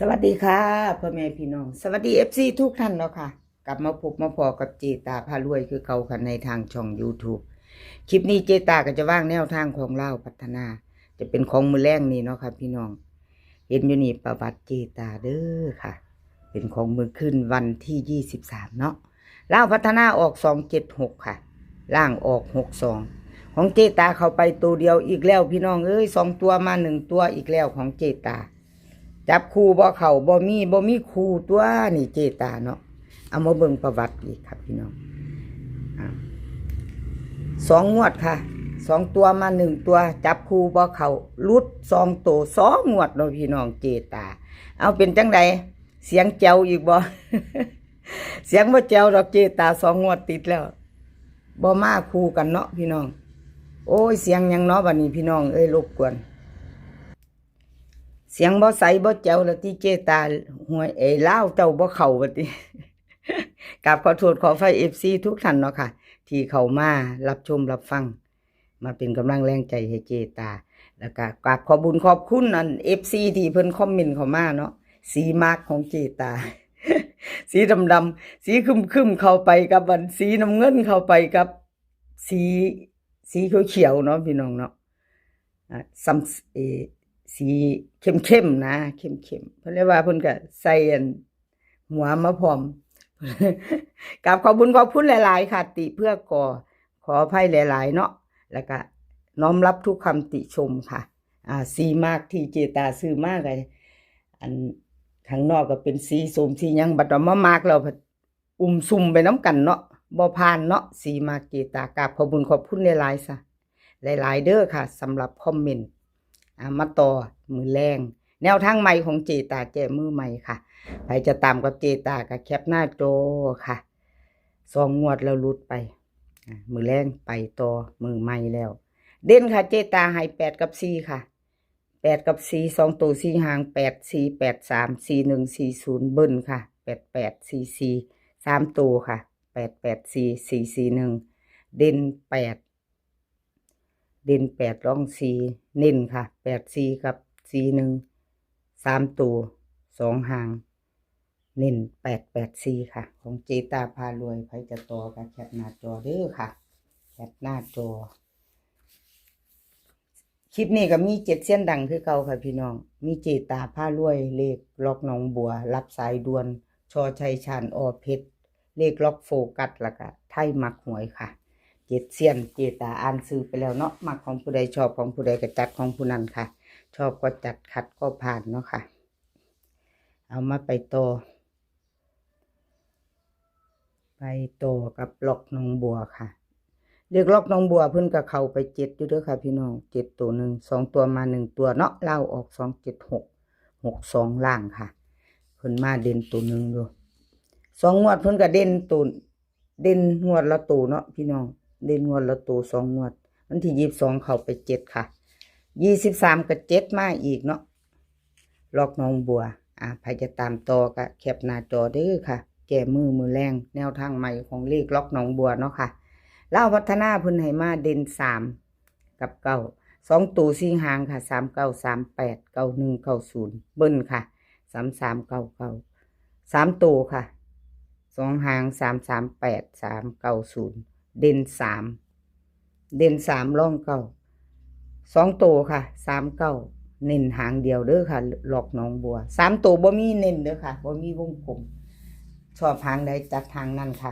ສະຫວັດດີຄ່ະພໍ່ແມ່ພີ່ນ້ອງ ສະຫວັດດີ ເອັຟຊີ ທຸກທ່ານເນາະຄ່ະ. ກັບມາພົບມາພໍ້ກັບເຈຕາພາລວຍຄືເກົ່າຄ່ະ ໃນທາງຊ່ອງ YouTube. ຄລິບນີ້ເຈຕາກໍຈະວາງແນວທາງຂອງລາວພັດທະນາ ຈະເປັນຂອງມື້ແລງນີ້ເນາະຄ່ະພີ່ນ້ອງ. ເຫັນຢູ່ນີ້ປະຫວັດເຈຕາເດີຄ່ະ ເປັນຂອງມື້ຄືນວັນທີຊາວສາມເນາະ. ລາວພັດທະນາອອກສອງເຈັດຫົກຄ່ະ ລ່າງອອກຫົກສອງ. ຂອງເຈຕາເຂົ້າໄປໂຕດຽວອີກແລ້ວພີ່ນ້ອງເອີຍ ສອງຕົວມາໜຶ່ງຕົວອີກແລ້ວຂອງເຈຕາ. ຈັບຄູ່ບໍ່ເຂົ້າ ບໍ່ມີ ບໍ່ມີຄູ່ຕົວະນີ້ເຈຕາເນາະ. ເອົາມາເບິ່ງປະຫວັດອີກຄ່ະພີ່ນ້ອງ ອາ ສອງງວດຄ່ະ ສອງຕົວມາໜຶ່ງຕົວ ຈັບຄູ່ບໍ່ເຂົ້າ ຫຼຸດສອງໂຕສອງງວດເນາະພີ່ນ້ອງເຈຕາ. ເອົາ ເປັນຈັ່ງໃດ ສຽງແຈວອີກບໍ່? ສຽງບໍ່ແຈວດອກເຈຕາ ສອງງວດຕິດແລ້ວ ບໍ່ມາຄູ່ກັນເນາະພີ່ນ້ອງ. ໂອ້ຍ ສຽງຫຍັງເນາະບັດນີ້ພີ່ນ້ອງເອີຍ ລົບກວນ ສຽງບໍ່ໃສບໍ່ແຈວລະຕິເຈຕາ ຫວຍ ເອີ ລາວເຈົ້າບໍ່ເຂົ້າວ່າຕິ. ກາບຂໍໂທດຂໍອະໄພ ເອັຟຊີ ທຸກທ່ານເນາະຄ່ະ ທີ່ເຂົ້າມາຮັບຊົມຮັບຟັງ ມາເປັນກຳລັງແຮງໃຈໃຫ້ເຈຕາ. ແລ້ວກະກາບຂອບບຸນຂອບຄຸນອັນ ເອັຟຊີ ທີ່ເພິ່ນຄອມເມັນເຂົ້າມາເນາະ ສີໝາກຂອງເຈຕາ ສີດຳໆ ສີຄຶ້ມໆ ເຂົ້າໄປກັບອັນ ສີນ້ຳເງິນ ເຂົ້າໄປກັບສີ ສີຂຽວໆ ເນາະພີ່ນ້ອງເນາະ. ອາ ສ່ຳ ເອ ສີເຂັ້ມໆ ນະ ເຂັ້ມໆ ເພິ່ນເລີຍວ່າເພິ່ນກະໃສ່ອັນຫົວມາພ້ອມ. ກາບຂອບບຸນຂອບຄຸນຫຼາຍໆ ຄ່ະ ຕິເພື່ອກໍຂໍອະໄພຫຼາຍໆເນາະ ແລ້ວກະນ້ອມຮັບທຸກຄຳຕິຊົມຄ່ະ. ອາ ສີໝາກທີ່ເຈຕາຊື້ມາກະ ອັນຂ້າງນອກກະເປັນສີສົ້ມສີຫຍັງ ບັດເອົາມາໝາກແລ້ວ ອຸມສຸມໄປນຳກັນເນາະ ບໍ່ຜ່ານເນາະ ສີໝາກເຈຕາ. ກາບຂອບບຸນຂອບຄຸນຫຼາຍໆຊະ ຫຼາຍໆເດີຄ່ະ ສຳລັບຄອມເມັນ. ອາ ມາຕໍ່ມື້ແລງ ແນວທາງໃໝ່ຂອງເຈຕາ ແຈມືໃໝ່ຄ່ະ. ໃຜຈະຕາມກັບເຈຕາກໍແຄປໜ້າຈໍຄ່ະ ສອງງວດແລ້ວຫຼຸດໄປ. ອາ ມື້ແລງໄປຕໍ່ມື້ໃໝ່ແລ້ວ ເດັ່ນຄ່ະ ເຈຕາໃຫ້ແປດກັບສີ່ຄ່ະ ແປດກັບສີ່ ສອງໂຕສີ່ຫາງ ແປດສີ່ ແປດສາມ ສີ່ໜຶ່ງ ສີ່ສູນ ເບິ້ນຄ່ະ ແປດແປດ ສີ່ສີ່ ສາມໂຕຄ່ະ ແປດແປດສີ່ ສີ່ສີ່ໜຶ່ງ ເດັ່ນແປດ ເດັ່ນແປດ ລອງສີ່ ເນັ້ນຄ່ະ ແປດສີ່ກັບສີ່ໜຶ່ງ ສາມໂຕ ສອງຫາງ ເນັ້ນແປດແປດສີ່ຄ່ະ ຂອງເຈຕາພາລວຍ. ໃຜຈະຕໍ່ກໍແຄປໜ້າຈໍເດີຄ່ະ ແຄປໜ້າຈໍ. ຄລິບນີ້ກໍມີເຈັດຊຽນດັງຄືເກົ່າຄ່ະພີ່ນ້ອງ ມີເຈຕາພາລວຍ ເລກລັອກໜອງບົວ ຮັບສາຍດ່ວນ ຊໍໄຊຊານ ອເພັດ ເລກລັອກໂຟກັສ ແລ້ວກະໄທມັກຫວຍຄ່ະ. ເຈັດຊຽນ ເຈຕາອ່ານຊື່ໄປແລ້ວເນາະ ມັກຂອງຜູ້ໃດ ຊອບຂອງຜູ້ໃດກໍຈັດຂອງຜູ້ນັ້ນຄ່ະ ຊອບກໍຈັດ ຂັດກໍຜ່ານເນາະຄ່ະ. ເອົາ ມາໄປຕໍ່ ໄປຕໍ່ກັບລັອກໜອງບົວຄ່ະ. ເລກລັອກໜອງບົວເພິ່ນກໍເຂົ້າໄປເຈັດຢູ່ເດີຄ່ະພີ່ນ້ອງ ເຈັດໂຕໜຶ່ງ ສອງຕົວມາໜຶ່ງຕົວເນາະ ລາວອອກສອງເຈັດຫົກ ຫົກສອງ ລ່າງຄ່ະ. ເພິ່ນມາເດັ່ນໂຕໜຶ່ງຢູ່ ສອງງວດເພິ່ນກໍເດັ່ນໂຕ ເດັ່ນງວດລະໂຕເນາະພີ່ນ້ອງ ເດັ່ນງວດລະໂຕ ສອງງວດ. ວັນທີຊາວສອງເຂົ້າໄປເຈັດຄ່ະ ຊາວສາມກໍເຈັດມາອີກເນາະ ລັອກໜອງບົວ. ອາ ໃຜຈະຕາມຕໍ່ກໍແຄປໜ້າຈໍເດີຄ່ະ ແຈມືມື້ແລງ ແນວທາງໃໝ່ຂອງເລກລັອກໜອງບົວເນາະຄ່ະ. ລາວພັດທະນາເພິ່ນໃຫ້ມາເດັ່ນສາມ ກັບເກົ້າ ສອງໂຕສີ່ຫາງຄ່ະ ສາມເກົ້າ ສາມແປດ ເກົ້າໜຶ່ງ ເກົ້າສູນ ເບິ້ນຄ່ະ ສາມສາມ ເກົ້າເກົ້າ ສາມໂຕຄ່ະ ສອງຫາງ ສາມສາມແປດ ສາມເກົ້າສູນ ເດັ່ນສາມ ເດັ່ນສາມ ລອງເກົ້າ ສອງໂຕຄ່ະ ສາມເກົ້າ ເນັ້ນຫາງດຽວເດີຄ່ະ ລັອກໜອງບົວ. ສາມໂຕບໍ່ມີເນັ້ນເດີຄ່ະ ບໍ່ມີວົງກົມ ຊອບຫາງໃດຈັດຫາງນັ້ນຄ່ະ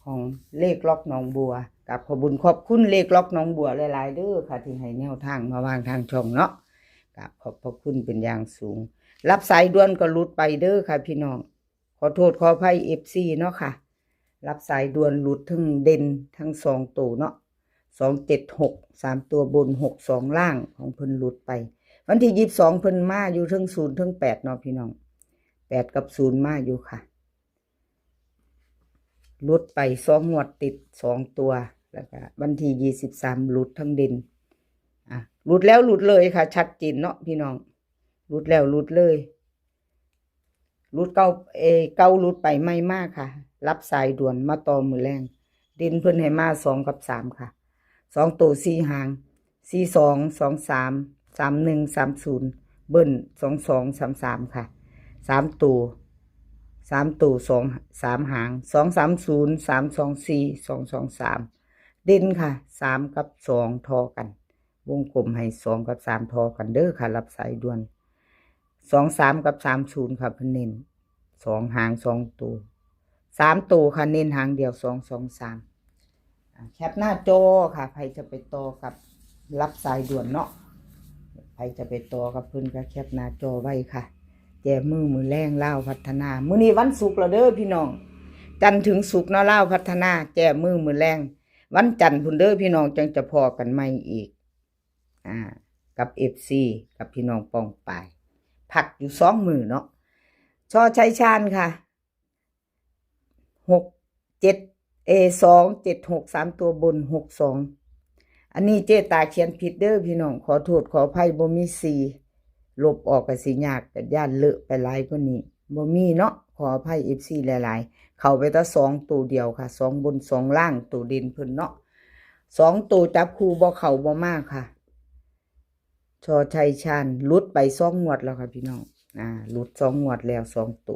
ຂອງເລກລັອກໜອງບົວ. ກາບຂອບບຸນຂອບຄຸນເລກລັອກໜອງບົວຫຼາຍໆເດີຄ່ະ ທີ່ໃຫ້ແນວທາງມາວາງທາງຊ່ອງເນາະ ກາບຂອບພະຄຸນເປັນຢ່າງສູງ. ຮັບສາຍດ່ວນກໍຫຼຸດໄປເດີຄ່ະພີ່ນ້ອງ ຂໍໂທດຂໍອະໄພ ເອັຟຊີ ເນາະຄ່ະ. ຮັບສາຍດ່ວນຫຼຸດເທິງເດັ່ນທັງສອງໂຕເນາະ ສອງເຈັດຫົກ ສາມຕົວບົນ ຫົກສອງລ່າງ ຂອງເພິ່ນຫຼຸດໄປ. ວັນທີຊາວສອງເພິ່ນມາຢູ່ເທິງສູນເທິງແປດເນາະພີ່ນ້ອງ ແປດກັບສູນມາຢູ່ຄ່ະ. ຫຼຸດໄປສອງງວດຕິດສອງຕົວ ແລ້ວກະວັນທີຊາວສາມຫຼຸດທັງເດັ່ນ ອາ ຫຼຸດແລ້ວຫຼຸດເລີຍຄ່ະ ຊັດເຈນເນາະພີ່ນ້ອງ ຫຼຸດແລ້ວຫຼຸດເລີຍ. ຫຼຸດເກົ່າ ເອ ເກົ່າຫຼຸດໄປໃໝ່ມາຄ່ະ ຮັບສາຍດ່ວນມາຕໍ່ມື້ແລງ. ເດັ່ນເພິ່ນໃຫ້ມາສອງກັບສາມຄ່ະ ສອງໂຕສີ່ຫາງ ສີ່ສອງ ສອງສາມ ສາມໜຶ່ງ ສາມສູນ ເບິ້ນ ສອງສອງ ສາມສາມຄ່ະ. ສາມໂຕ ສາມໂຕ ສອງ ສາມຫາງ ສອງສາມສູນ ສາມສອງສີ່ ສອງສອງສາມ ເດັ່ນຄ່ະ ສາມກັບສອງທໍ່ກັນ ວົງກົມໃຫ້ສອງກັບສາມທໍ່ກັນເດີຄ່ະ ລັບສາຍດ່ວນ ສອງສາມກັບສາມສູນຄ່ະ ເພິ່ນເນັ້ນສອງຫາງສອງໂຕ ສາມໂຕຄ່ະ ເນັ້ນຫາງດຽວ ສອງສອງສາມ ອາ ແຄປໜ້າຈໍຄ່ະ ໃຜຈະໄປຕໍ່ກັບ ລັບສາຍດ່ວນເນາະ ໃຜຈະໄປຕໍ່ກັບເພິ່ນກໍແຄປໜ້າຈໍໄວ້ຄ່ະ ແຈມມື້ມື້ແລງລາວພັດທະນາ ມື້ນີ້ວັນສຸກແລ້ວເດີພີ່ນ້ອງ ຈັນເຖິງສຸກເນາະ ລາວພັດທະນາ ແຈມມື້ມື້ແລງ ວັນຈັນພຸ້ນເດີພີ່ນ້ອງ ຈັ່ງຈະພໍ້ກັນໃໝ່ອີກ ອາ ກັບເອັຟຊີ ກັບພີ່ນ້ອງປ້ອງປາຍ ພັກຢູ່ສອງມື້ເນາະ ຊໍໄຊຊານຄ່ະ ຫົກເຈັດ ເອ ສອງເຈັດຫົກ ສາມຕົວບົນ ຫົກສອງ ອັນນີ້ເຈຕາຂຽນຜິດເດີພີ່ນ້ອງ ຂໍໂທດຂໍອະໄພ ບໍ່ມີສີ່ ລົບອອກກໍຊິຍາກ ກໍຢ້ານເລອະໄປຫຼາຍກວ່ານີ້ ບໍ່ມີເນາະ ຂໍອະໄພເອັຟຊີຫຼາຍໆ ເຂົ້າໄປແຕ່ສອງໂຕດຽວຄ່ະ ສອງບົນສອງລ່າງ ໂຕເດັ່ນເພິ່ນເນາະ ສອງໂຕຈັບຄູ່ບໍ່ເຂົ້າບໍ່ມາຄ່ະ ຊໍໄຊຊານ ຫຼຸດໄປສອງງວດແລ້ວຄ່ະພີ່ນ້ອງ ອາ ຫຼຸດສອງງວດແລ້ວສອງໂຕ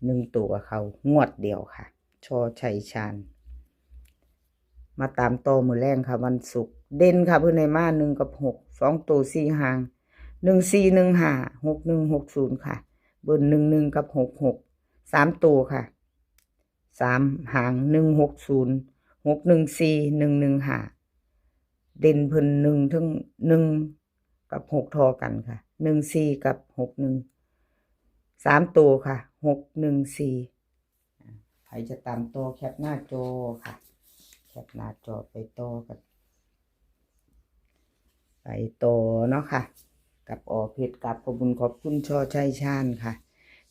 ໜຶ່ງໂຕກໍເຂົ້າງວດດຽວຄ່ະ ຊໍໄຊຊານ ມາຕາມຕໍ່ມື້ແລງຄ່ະ ວັນສຸກ ເດັ່ນຄ່ະ ເພິ່ນໃຫ້ມາໜຶ່ງກັບຫົກ ສອງໂຕສີ່ຫາງ ໜຶ່ງສີ່ໜຶ່ງຫ້າ ຫົກໜຶ່ງຫົກສູນຄ່ະ ເບິ່ນໜຶ່ງໜຶ່ງກັບຫົກຫົກ ສາມໂຕຄ່ະ ສາມຫາງ ໜຶ່ງຫົກສູນ ຫົກໜຶ່ງສີ່ ໜຶ່ງໜຶ່ງຫ້າ ເດັ່ນເພິ່ນໜຶ່ງເຖິງ ໜຶ່ງກັບຫົກທໍ່ກັນຄ່ະ ໜຶ່ງສີ່ກັບຫົກໜຶ່ງ ສາມໂຕຄ່ະ ຫົກໜຶ່ງສີ່ ໃຜຈະຕາມຕໍ່ແຄປໜ້າຈໍຄ່ະ ແຄປໜ້າຈໍໄປຕໍ່ກັນ ໄປຕໍ່ເນາະຄ່ະ ກັບ ອ.ເພັດ ກາບຂອບບຸນຂອບຄຸນ ຊໍໄຊຊານຄ່ະ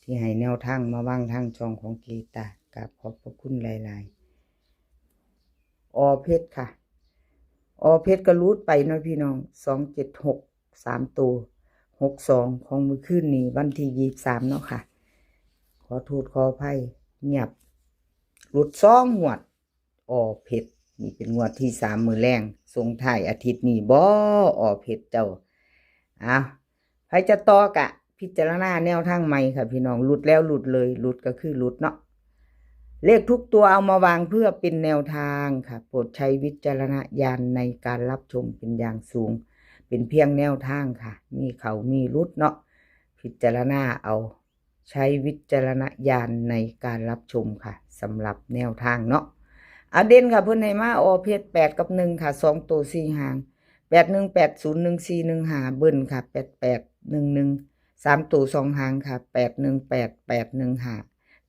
ທີ່ໃຫ້ແນວທາງມາວາງທາງຊ່ອງຂອງເຈຕາ ກາບຂອບພະຄຸນຫຼາຍໆ ອ.ເພັດ ຄ່ະ ອ.ເພັດ ກໍຫຼຸດໄປເນາະພີ່ນ້ອງ ສອງເຈັດຫົກ ສາມໂຕ ຫົກສອງ ຂອງມື້ຄືນນີ້ ວັນທີຊາວສາມເນາະຄ່ະ ຂໍໂທດຂໍອະໄພ ງຽບ ຫຼຸດສອງງວດ ອ.ເພັດ ນີ້ເປັນງວດທີສາມ ມື້ແລງ ສົ່ງທ້າຍອາທິດນີ້ບໍ ອ.ເພັດ ເຈົ້າ ເອົາ ໃຜຈະຕໍ່ກະພິຈາລະນາແນວທາງໃໝ່ຄ່ະພີ່ນ້ອງ ຫຼຸດແລ້ວຫຼຸດເລີຍ ຫຼຸດກໍຄືຫຼຸດເນາະ ເລກທຸກຕົວເອົາມາວາງເພື່ອເປັນແນວທາງຄ່ະ ໂປດໃຊ້ວິຈາລະນະຍານໃນການຮັບຊົມເປັນຢ່າງສູງ ເປັນພຽງແນວທາງຄ່ະ ມີເຂົ້າມີຫຼຸດເນາະ ພິຈາລະນາເອົາ ໃຊ້ວິຈາລະນະຍານໃນການຮັບຊົມຄ່ະ ສຳລັບແນວທາງເນາະ ອາ ເດັ່ນຄ່ະ ເພິ່ນໃຫ້ມາ ອ.ເພັດ ແປດກັບໜຶ່ງຄ່ະ ສອງໂຕສີ່ຫາງ ແປດໜຶ່ງແປດສູນ ໜຶ່ງສີ່ໜຶ່ງຫ້າ ເບິ່ນຄ່ະ ແປດແປດໜຶ່ງໜຶ່ງ ສາມໂຕສອງຫາງຄ່ະ ແປດໜຶ່ງແປດ ແປດໜຶ່ງຫ້າ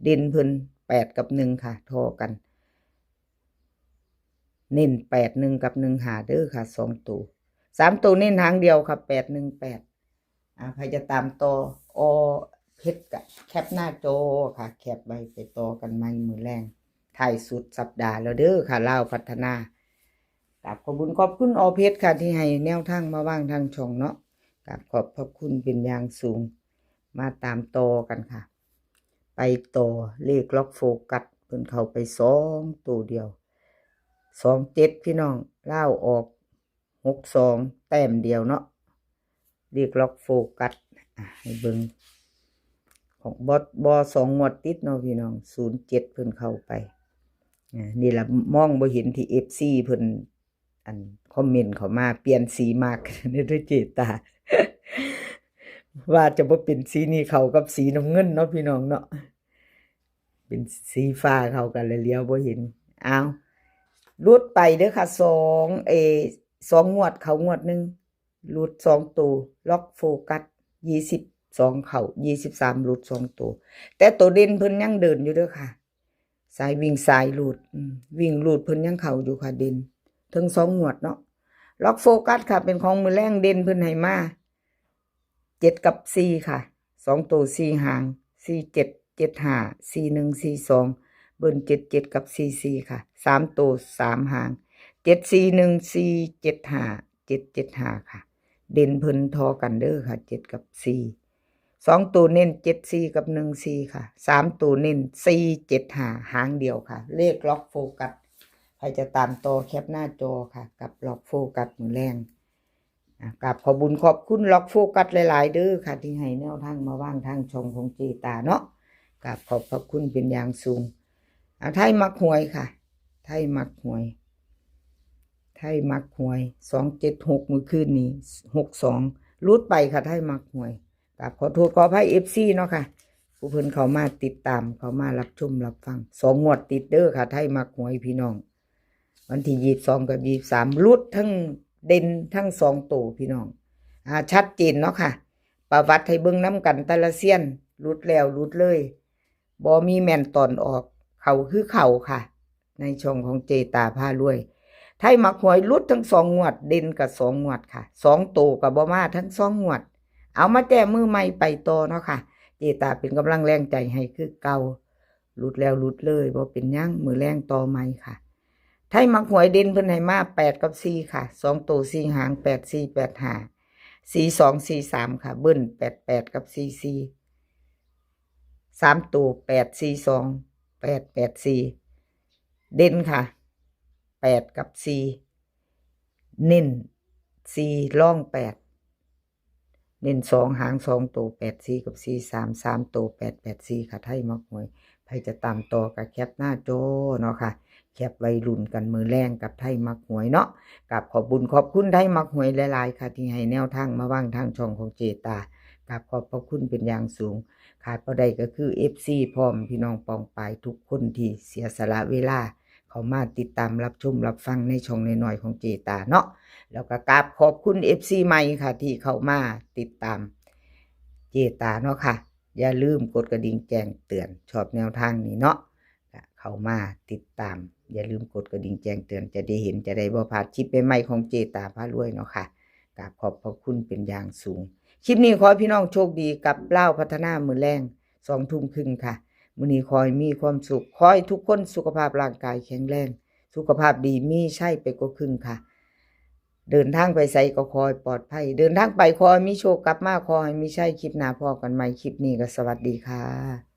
ເດັ່ນເພິ່ນແປດກັບໜຶ່ງຄ່ະ ທໍ່ກັນ ເນັ້ນແປດໜຶ່ງກັບໜຶ່ງຫ້າເດີຄ່ະ ສອງໂຕ ສາມໂຕເນັ້ນຫາງດຽວຄ່ະ ແປດໜຶ່ງແປດ ອາ ໃຜຈະຕາມຕໍ່ ອ.ເພັດ ກະແຄປໜ້າຈໍຄ່ະ ແຄປໄວ້ໄປຕໍ່ກັນໃໝ່ມື້ແລງ ທ້າຍສຸດສັບດາແລ້ວເດີຄ່ະ ລາວພັດທະນາ ກາບຂອບບຸນຂອບຄຸນ ອ.ເພັດ ຄ່ະ ທີ່ໃຫ້ແນວທາງມາວາງທາງຊ່ອງເນາະ ກາບຂອບພະຄຸນເປັນຢ່າງສູງ ມາຕາມຕໍ່ກັນຄ່ະ ໄປຕໍ່ເລກລັອກໂຟກັສ ເພິ່ນເຂົ້າໄປສອງໂຕດຽວ ສອງເຈັດ ພີ່ນ້ອງ ລາວອອກ ຫົກສອງ ແຕ້ມດຽວເນາະ ເລກລັອກໂຟກັສ ອາ ໃຫ້ເບິ່ງ ຂອງ ບໍ່ ບໍ່ສອງງວດຕິດເນາະພີ່ນ້ອງ ສູນເຈັດ ເພິ່ນເຂົ້າໄປ ອາ ນີ້ລະມອງບໍ່ເຫັນທີ່ເອັຟຊີເພິ່ນ ອັນ ຄອມເມັນເຂົ້າມາ ປ່ຽນສີມັກເດີເຈຕາ ວ່າຈະບໍ່ເປັນສີນີ້ ເຂົ້າກັບສີນ້ຳເງິນເນາະພີ່ນ້ອງເນາະ ເປັນສີຟ້າເຂົ້າກັນລະຫຼຽວບໍ່ເຫັນ ອ້າວ ຫຼຸດໄປເດີຄ່ະ ສອງ ເອ ສອງງວດເຂົ້າງວດໜຶ່ງ ຫຼຸດສອງໂຕ ລັອກໂຟກັສ ຊາວສອງເຂົ້າ ຊາວສາມຫຼຸດສອງໂຕ ແຕ່ໂຕເດັ່ນເພິ່ນຍັງເດີນຢູ່ເດີຄ່ະ ສາຍວິ່ງສາຍຫຼຸດ ອືມ ວິ່ງຫຼຸດເພິ່ນຍັງເຂົ້າຢູ່ຄ່ະ ເດັ່ນເຖິງສອງງວດເນາະ ລັອກໂຟກັສຄ່ະ ເປັນຂອງມື້ແລງ ເດັ່ນເພິ່ນໃຫ້ມາ ເຈັດກັບສີ່ຄ່ະ ສອງໂຕສີ່ຫາງ ສີ່ເຈັດ ເຈັດຫ້າ ສີ່ໜຶ່ງ ສີ່ສອງ ເບິ່ນເຈັດເຈັດກັບສີ່ສີ່ຄ່ະ ສາມໂຕສາມຫາງ ເຈັດສີ່ໜຶ່ງ ສີ່ເຈັດຫ້າ ເຈັດເຈັດຫ້າຄ່ະ ເດັ່ນເພິ່ນທໍ່ກັນເດີຄ່ະ ເຈັດກັບສີ່ ສອງໂຕເນັ້ນ ເຈັດສີ່ກັບໜຶ່ງສີ່ຄ່ະ ສາມໂຕເນັ້ນ ສີ່ເຈັດຫ້າ ຫາງດຽວຄ່ະ ເລກລັອກໂຟກັສ ໃຜຈະຕາມຕໍ່ແຄປໜ້າຈໍຄ່ະ ກັບລັອກໂຟກັສມື້ແລງ ອ່າ ກາບຂອບບຸນຂອບຄຸນລັອກໂຟກັສຫຼາຍໆເດີຄ່ະ ທີ່ໃຫ້ແນວທາງມາວາງທາງຊ່ອງຂອງເຈຕາເນາະ ກາບຂອບພະຄຸນເປັນຢ່າງສູງ. ອ່າ ໄທມັກຫວຍຄ່ະ ໄທມັກຫວຍ ໄທມັກຫວຍ ສອງເຈັດຫົກ ມື້ຄືນນີ້ ຫົກສອງ ຫຼຸດໄປຄ່ະ ໄທມັກຫວຍ. ກາບຂໍໂທດຂໍອະໄພເອັຟຊີເນາະຄ່ະ ຜູ້ເພິ່ນເຂົ້າມາຕິດຕາມ ເຂົ້າມາຮັບຊົມຮັບຟັງ ສອງງວດຕິດເດີຄ່ະ ໄທມັກຫວຍພີ່ນ້ອງ. ວັນທີ ຊາວສອງ ກັບ ຊາວສາມ ຫຼຸດທັງເດັ່ນທັງສອງໂຕພີ່ນ້ອງ ອ່າ ຊັດເຈນເນາະຄ່ະ. ປະຫວັດໃຫ້ເບິ່ງນຳກັນ ແຕ່ລະຊຽນ ຫຼຸດແລ້ວຫຼຸດເລີຍ ບໍ່ມີແມ່ນຕອນອອກ ເຂົ້າຄືເຂົ້າຄ່ະ ໃນຊ່ອງຂອງເຈຕາພາລວຍ. ໄທມັກຫວຍຫຼຸດທັງສອງງວດ ເດັ່ນກໍສອງງວດຄ່ະ ສອງໂຕກໍບໍ່ມາທັງສອງງວດ. ເອົາ ມາແຕ້ມມືໃໝ່ໄປຕໍ່ເນາະຄ່ະ ເຈຕາເປັນກຳລັງແຮງໃຈໃຫ້ຄືເກົ່າ. ຫຼຸດແລ້ວຫຼຸດເລີຍ ບໍ່ເປັນຫຍັງ ມື້ແລງຕໍ່ໃໝ່ຄ່ະ. ໄທມັກຫວຍເດັ່ນເພິ່ນໃຫ້ມາແປດກັບສີ່ຄ່ະ ສອງໂຕສີ່ຫາງ ແປດສີ່ ແປດຫ້າ ສີ່ສອງ ສີ່ສາມຄ່ະ ເບິ້ນແປດແປດກັບສີ່ສີ່ ສາມໂຕແປດສີ່ສອງ ແປດແປດສີ່ ເດັ່ນຄ່ະ ແປດກັບສີ່ ເນັ້ນສີ່ ລອງແປດ ເນັ້ນສອງຫາງສອງໂຕ ແປດສີ່ກັບສີ່ສາມ ສາມໂຕ ແປດແປດສີ່ຄ່ະ ໄທມັກຫວຍ. ໃຜຈະຕາມຕໍ່ກໍແຄປໜ້າຈໍເນາະຄ່ະ ແຄປໄວ້ລຸ້ນກັນມື້ແລງກັບໄທມັກຫວຍເນາະ. ກາບຂອບບຸນຂອບຄຸນໄທມັກຫວຍຫຼາຍໆຄ່ະ ທີ່ໃຫ້ແນວທາງມາວາງທາງຊ່ອງຂອງເຈຕາ ກາບຂອບພະຄຸນເປັນຢ່າງສູງ. ຂາດບໍ່ໄດ້ກໍຄືເອັຟຊີ ພ້ອມພີ່ນ້ອງປ້ອງປາຍທຸກຄົນທີ່ເສຍສະຫຼະເວລາ ເຂົ້າມາຕິດຕາມຮັບຊົມຮັບຟັງໃນຊ່ອງນ້ອຍໆຂອງເຈຕາເນາະ. ແລ້ວກໍກາບຂອບຄຸນເອັຟຊີໃໝ່ຄ່ະ ທີ່ເຂົ້າມາຕິດຕາມເຈຕາເນາະຄ່ະ. ຢ່າລືມກົດກະດິ່ງແຈ້ງເຕືອນ ຊອບແນວທາງນີ້ເນາະ ກະເຂົ້າມາຕິດຕາມ. ຢ່າລືມກົດກະດິ່ງແຈ້ງເຕືອນ ຈະໄດ້ເຫັນ ຈະໄດ້ບໍ່ພາດຄລິບໃໝ່ໆຂອງເຈຕາພາລວຍເນາະຄ່ະ. ກາບຂອບພະຄຸນເປັນຢ່າງສູງ. ຄລິບນີ້ຂໍໃຫ້ພີ່ນ້ອງໂຊກດີກັບລາວພັດທະນາມື້ແລງ ສອງທຸ່ມຄຶ່ງຄ່ະ. ມື້ນີ້ຂໍໃຫ້ມີຄວາມສຸກ ຂໍໃຫ້ທຸກຄົນສຸຂະພາບຮ່າງກາຍແຂງແຮງ ສຸຂະພາບດີ ມີໄຊໄປກວ່າຄຶ່ງຄ່ະ. ເດີນທາງໄປໃສກໍຂໍໃຫ້ປອດໄພ ເດີນທາງໄປຂໍໃຫ້ມີໂຊກ ກັບມາຂໍໃຫ້ມີໄຊ. ຄລິບໜ້າພໍ້ກັນໃໝ່ ຄລິບນີ້ກໍສະຫວັດດີຄ່ະ.